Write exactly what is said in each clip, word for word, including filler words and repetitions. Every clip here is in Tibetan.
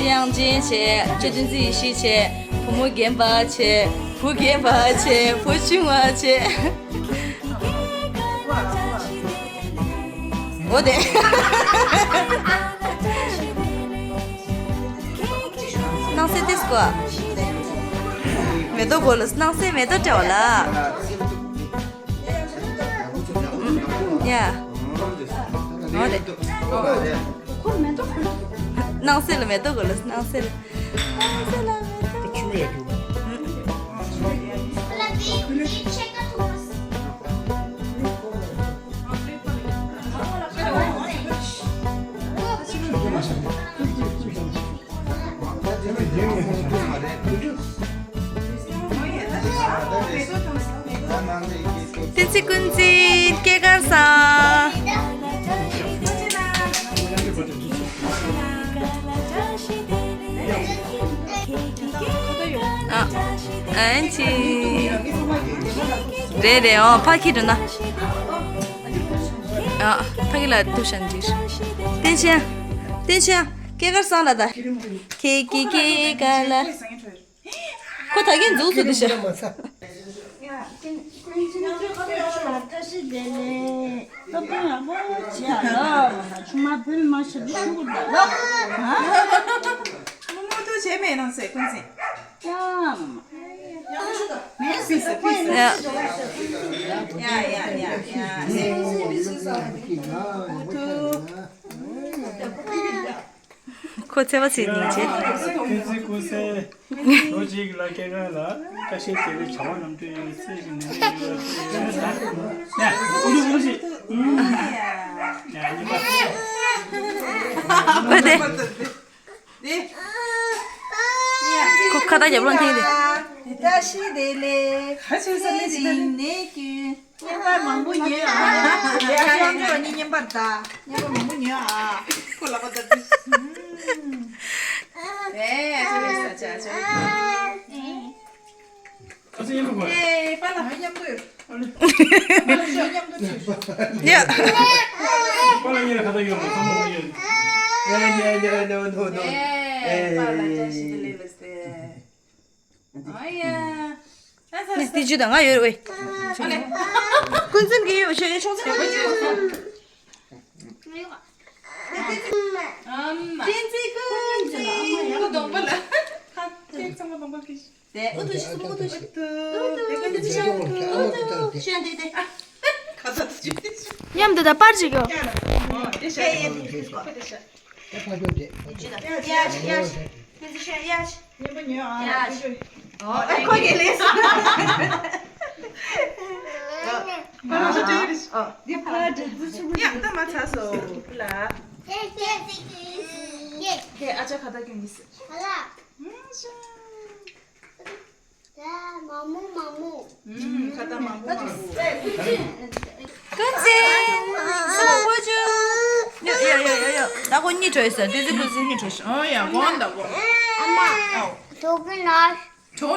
དབྱངས་ཅན་བྱས། སྤྱི་དོན་རྩིས་ཡེ་ཤེས་བྱས། བུ་མོ་རྒན་པ་བྱས། བུ་རྒན་པ་བྱས། བུ་ཆུང་བ་བྱས། འོ་དེ། སྣང་གསལ་ཏིས་གོ། མེ་ཏོག་གོ་ལ་སྣང་གསལ་མེ་ཏོག་སྤྲད་པ་ལ། ཡ། འོ་དེ། སྣང་གསལ་ལ་མེ་ཏོག་གོ་ལ་སྣང་གསལ། སྣང་གསལ་ལ་མེ་ཏོག་གོ་ལ། བསྟན་འཛིན་ཀུན་འཛིན་སྐྱེས་སྐར་བཟང་། ཨ་ཨན་ཅི། རེད་རེད། ཨོ་ཕ་ཁྱི་འགྲོ་ན། ཨ་ཕ་ཁྱི་ལ་ཐུག་ཤན་ཅི། བསྟན་ཆེན། བསྟན་ཆེན། སྐྱེས་སྐར་བཟང་ལ་ད། ཁྱེད་ཀྱི་སྐྱེས་སྐར་ལ། ཁོ་ད་གིན་འཛུགས་སུ་འདི་ཤ། ཁོ་ཚེ་བ་ཚེ་ནི་བྱེད། ལོ་གཅིག་ལ་སྐྱེ་མཁན་ལ་བཀྲ་ཤིས་བདེ་ལེགས། བྱ་བ་རྣམ་གྲོལ་ཡོང་བའི་ཚེ་ཞིག་ནས་ནས་ཡོད་ལ་ཡོད་ལ་ཡ་ཨུ་ལུ་ཨུ་ལུ་ཞིག་ཨུ་ཡ་གཉིས་པ། ཨོ་དེ། ཁོ་ཁ་བཏགས་རྒྱབ་ལོག་འཐེན་ཏེ། བཀྲ་ཤིས་བདེ་ལེགས། ཚེ་རིང་ནད་ཀྱི། སྙན་པ་མང་པོ་ཉོས་ཨ། ཡ་ཡང་ཅོ་ནི་སྙན་པ་ད། སྙན་པ་མང་པོ་ཉོས་ཨ། ཁོ་ལག་པ་ད་དུ། ཨེ་ཨ་ཅག་ལས་ས་ཅག་ཅག་ཨ་ཅག་མཉམ་པོ་ཡོད། ཨེ་པ་ལགས་མཉམ་པོ་ཡོད། ཡ། པ་ལགས་གཉིས་ལ་ཁ་ཏ་ཡོད་མ་ཚང་མ་ཡོད། ཨེ་ཉེ་ཉེ་ནོ་ནོ་ནོ། ཨེ་པ་ལགས་བཀྲ་ཤིས་བདེ་ལེགས་ལ་ཟེར། ཨ་ཡ། ཨ་ཙི་ཙི། དེ་ཇུ་དང་ང་ཡོད་རེད་ཝེ། ཨ་ལེ། ཀུན་གཟིམ་གྱི་ཡོད་ཤེས་ཆོག་ཚེ་ཨ་ཙི་ཙི། ཨ་མ། བསྟན་འཛིན་ཀུན་གཟིམ་ལ་ཨ་མ་ཡང་གདོང་པ་ལ། ཁ་ཁེག་ཚང་མ་གདོང་པ་ཁེག་ཤི། དེ་ཨུ་ཐུ་ཤི་ཨུ་ཐུ་ཤི། ཨུ་ཐུ། དེ་ཀུན་གཟིམ་ཤི་ཨུ་ཐུ། ཤན་དེ་དེ། ཁ་ཚ་དུ་ཅི། མཉམ་དུ་ད་པར་ཅིག་གོ། ཨོ་དེ་ཤ་ཡ་ཡ་དེ་ཤ་ཡ། དེ་ཕ་ཤོད་དེ། ཡ་ཡ་ཡ། དེ་ཚོ་ཤ་ཡ། སྙན་པོ་ཉོས་ཨ། ཡ། ཨོ་ཨེ་ཁོ་གི་ལས། ཨོ་ཨོ་འདི་ཕ་དེ་ཚོ་ཆུང་ཡ་ད་མ་ཚ་སོ་ལ། དེ་ཨ་ཅག་ཁ་ཏ་ཀྱོན་གྱིས། ཧ་ལ། ཨུམ་ཤ། མ་མོ་མ་མོ། ཁ་ཏ་མ་མོ་མ་མོ། ཀུན་གཟིམ། སུ་མ་བོ་ཅུ། ཡ་ཡ་ཡ་ཡ་ཡ། ད་ཁོ་གཉིད་བྲོས་ཟེར། དེ་ཚོ་ཀུན་གཟིམ་གཉིད་བྲོས་ཤག་ཨོ་ཡ་དགོངས་དག་དགོངས། ཨ་མ། ཨོ། དོ་ཀུན་ན། གྲོ།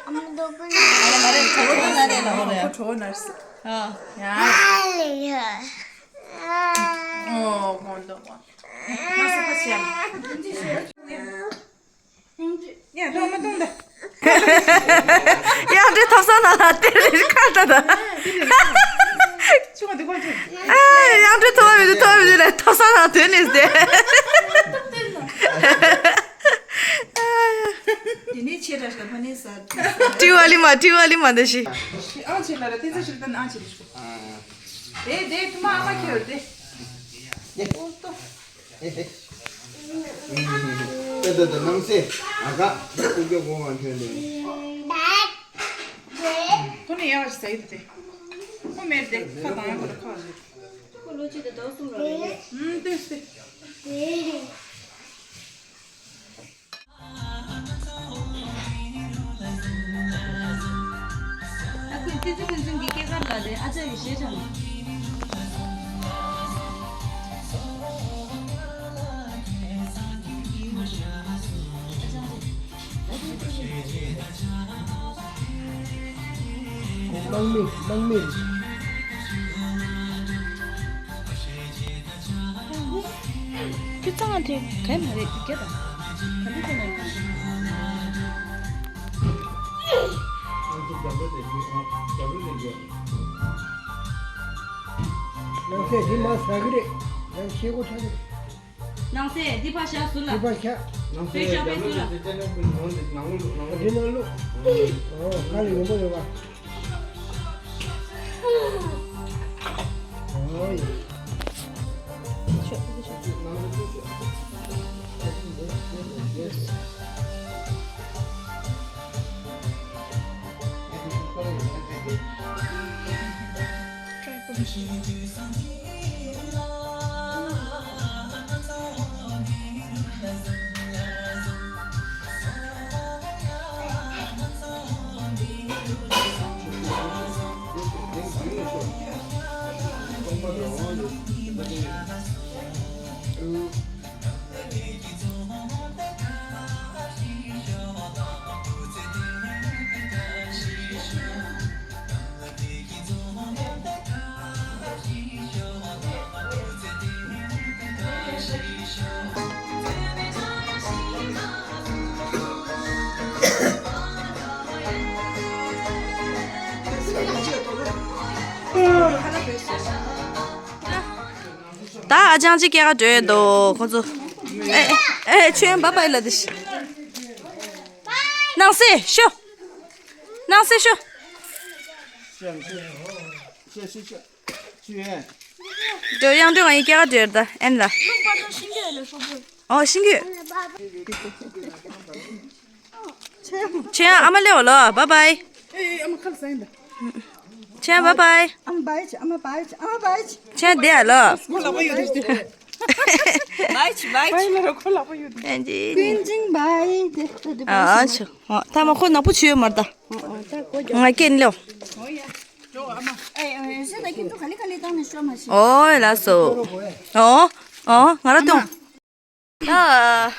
ཨ་མ་དོ་ཀུན་ན། ཨ་མ་རེ་གྲོ་ན་རེ་ལ་ཧོ་རེ། ཁོ་གྲོ་ན་རེ། ཨ། ཡ། ཨ་ལེ་ཡ། ཨོ་དགོངས་དག་དགོངས། ང་སུ་ཁ་ཤས། ཡ་ཐོག་མ་གཏོང་ད། ཡང་འདྲེ་ཐོབ་ས་ན་ལ་དེ་རེད་ཁ་ད་ད། ཆུང་བ་འདི་ཁོ་ཆུང་། ཨ་ཡང་འདྲེ་ཐོབ་མི་འདུག་ཐོབ་མི་འདུག་ལ་ཐོབ་ས་ན་དོན་ནི་ཟེ། དེ་ནས་ཆེ་ར་ཤ་ཕ་ནས་ཟ། ཏི་ཝ་ལི་མ་ཏི་ཝ་ལི་མ་འདི་ཤི། ཨང་ཆེ་ལ་ར་དེ་ཚོ་ཞིག་ད་ན་ཨང་ཆེ་རེ་ཤོ། དེ་དེ་ཐུ་མ་ཨ་མ་ཁྱེར་དེ། ཨོ་ཏོ། ད་ད་ད་ནང་སེ་ཨ་ག་ད་ཀུ་ཀྱོ་གོ་ང་ཐོན་ནས། ཁོ་ནི་ཡག་ཞིག་ཟ་ཡི་དེ། ཁོ་མེར་དེ་ཁ་དང་ཡང་ཁོ་ལ་ཁ་བ་ཟེར། ཁོ་ལོ་ཅི་དེ་དོ་སུ་ལོ་རེད། ཨུམ་ཏོས་ཏེ། ཨ་ཁུ་ཙི་ཙི་ཀུན་གཟིམ་གྱི་སྐྱེས་སྐར་ལ་དེ་ཨ་ཅག་གི་གཞས་དྲངས། དམག་མི་དམག་མི་རེད། ཁྱོད་ གཙང་དེ་གས་མ་རེད་དེ་གས་དང་། ག་འདི་དེ་ན་ཡིན། ནང་སེ་འདི་མ་ཟ་གི་རེད། ཡང་ཤེས་གོ་ཆ་གི་རེད། ནང་སེ་འདི་ཕ་ཤ་ཟུར་ལ། འདི་ཕ་ཤ། ནང་སེ་པེ་ཤ་པེ་ཟུར་ལ། ནང་ལོགས་ནང་ལོགས་འདི་ནང་ལོགས། ཨོ་ཁ་ལ་ཡོང་པོ་ཡོད་པ། ཨོ་ཡ། ད་ཨ་ཅང་གཅིག་སྐྱེལ་ག་འགྲོ་ཡས་འདུག་ཁོ་ཚོ། ཨེ་ཨེ་ཨེ་ཁྱོད་བ་བའི་ལ་དེ་ཤི། ནང་སེ་ཤོ། ནང་སེ་ཤོ། འགྲོ་ཡང་འགྲོ་ང་ཡིན་སྐྱེལ་ག་འགྲོ་ཡས་ད་ཨེན་ལ། ཨོ་ཤིང་གུ། ཁྱེད་ཨ་མ་སླེབས་པ་ལོ། བ་བའི། ཨེ་ཨ་མ་ཁ་ལ་ཟ་ཡིན་ད། ཁྱེད་བ་བའི། ཨ་མ་བའི་ཨ་མ་བའི་ཨ་མ་བའི། ཁྱེད་བསྡད་ལོ། ཁོ་ལག་པ་ཡོད་དེ། བའི་བའི། བའི་ལ་ཁོ་ལག་པ་ཡོད་དེ། ཨེ་ཅི་ཀུན་ཅིང་བའི་དེ་དེ་ཨ་ཨ་ཆོ། ཨ་ད་མ་ཁོ་ནག་པོ་ཆུ་ཡོད་མར་ད། ང་སྐྱེལ་ལོ། ཨེ་ཨེ་ཟེར་ད་ཁྱེད་ཚོ་ག་ལེ་ག་ལེ་བཏང་ནས་ཤོག་མ་ཤེས། ཨོ་ལགས་སོ། ཨོ་ཨོ་ང་ར་ཏོང་། ད་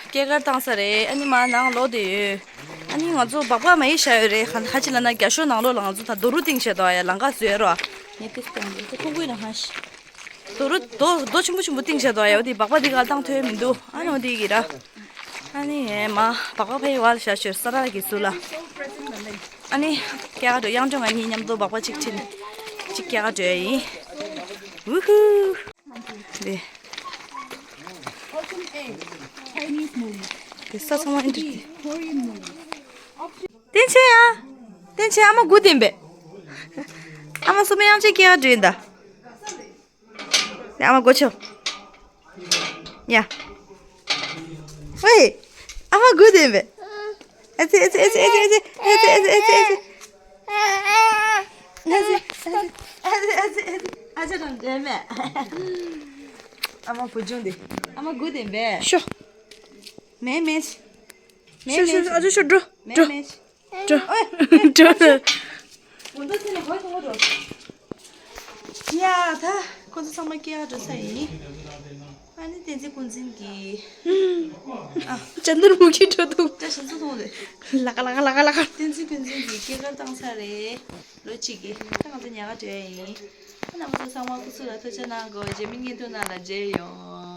སྐྱེལ་གར་བཏང་ས་རེད། ཨ་ནི་མ་ནང་ལོག་དེ་ཡོད། ཨ་ནི་ང་ཚོ་སྦག་སྦག་མ་ཡིག་བཞག་ཡོད་རེད། ཧ་ཧ་ཅི་ལ་ན་རྒྱ་ཤོག་ནང་ལོགས་ལ་ང་ཚོ་ད་རྡོ་རུ་བཏིང་བྱས་དོ་ཡ་ལང་ཀ་བཟོས་རོ། ངས་ཏིས་བཏང་གི་ཁོ་ཁུག་ན་ཧ་ཤི། རྡོ་རུ་རྡོ་རྡོ་ཆེན་པོ་ཆེན་པོ་བཏིང་བྱས་དོ་ཡ། འོ་དེ་སྦག་སྦག་དེ་ག་ལ་བཏང་ཐོས་མི་འདུག་ཨ་ནི་འོ་དེ་གི་ར། ཨ་ནི་ངས་མ་སྦག་སྦག་ཕ་ཡི་བ་ལ་བཞག་ཤོད་ས་ར་གི་ཟུར་ལ། ཨ་ནི་སྐྱེལ་ག་འགྲོ། གཡང་སྒྲོན་ང་གཉིས་མཉམ་དུ་སྦག་སྦག་གཅིག་ཁྲིད་ནས་གཅིག་སྐྱེལ་ག་འགྲོ་ཡ་ཡིན། ཝུ་ཧུ། དེ། དེ་ས་ཚང་མ་ཨིན་དྲི་དེ། བསྟན་ཆེན་ཡ། བསྟན་ཆེན་ཨ་མ་དགུ་ལྡན་པས། ཨ་མ་སུ་མ་ཡང་ཅིག་སྐྱེལ་ག་འགྲོ་ཡིན་ད། ཨ་མ་སྒོ་ཕྱེ། ཡ། ཝེ། ཨ་མ་དགུ་ལྡན་པས། ཨ་ཙི་ཨ་ཙི། ཨ་ཅག་དང་འབྲལ་མེད། ཨ་མ་བུ་ཆུང་འདི། ཨ་མ་དགུ་ལྡན་པས། ཤོ། མེ་མེ། མེ་ཤོ་ཤོ་མེ། ཤོ། ཨ་ཅག་ཤོ་འགྲོ། མེ་འགྲོ། མེ། འགྲོ། འགྲོ། འོ་ད་ཚེ་ནས་གོས་ཐུང་བ་འགྲོ། ཡ་ད་ཁོ་ཚོ་ཚང་མ་སྐྱེལ་ག་འགྲོ་ས་ཡིན། ཨ་ནི་བསྟན་འཛིན་ཀུན་འཛིན་གྱིས། ཨ། ཅན་དར་མུ་ཁྱི་འགྲོ་འདུག་ད་ཞིམ་ཚ་འཐུང་རེད། ལ་ཀ་ལ་ཀ་ལ་ཀ་ལ་ཀ། བསྟན་འཛིན་ཀུན་འཛིན་གྱིས་སྐྱེལ་ག་བཏང་ཚར་རེད། ལོ་གཅིག་གི་ད་ང་ཚོ་ཉལ་ག་འགྲོ་ཡ་ཡིན། ཨ་རྣམ་པ་ཚོ་ཚང་མ་སྐུ་གཟུགས་ལ་ཐུགས་ཆེ་གནང་གོ་རྗེས་མའི་བརྙན་ཐུང་ནང་ལ་མཇལ་ཡོང་།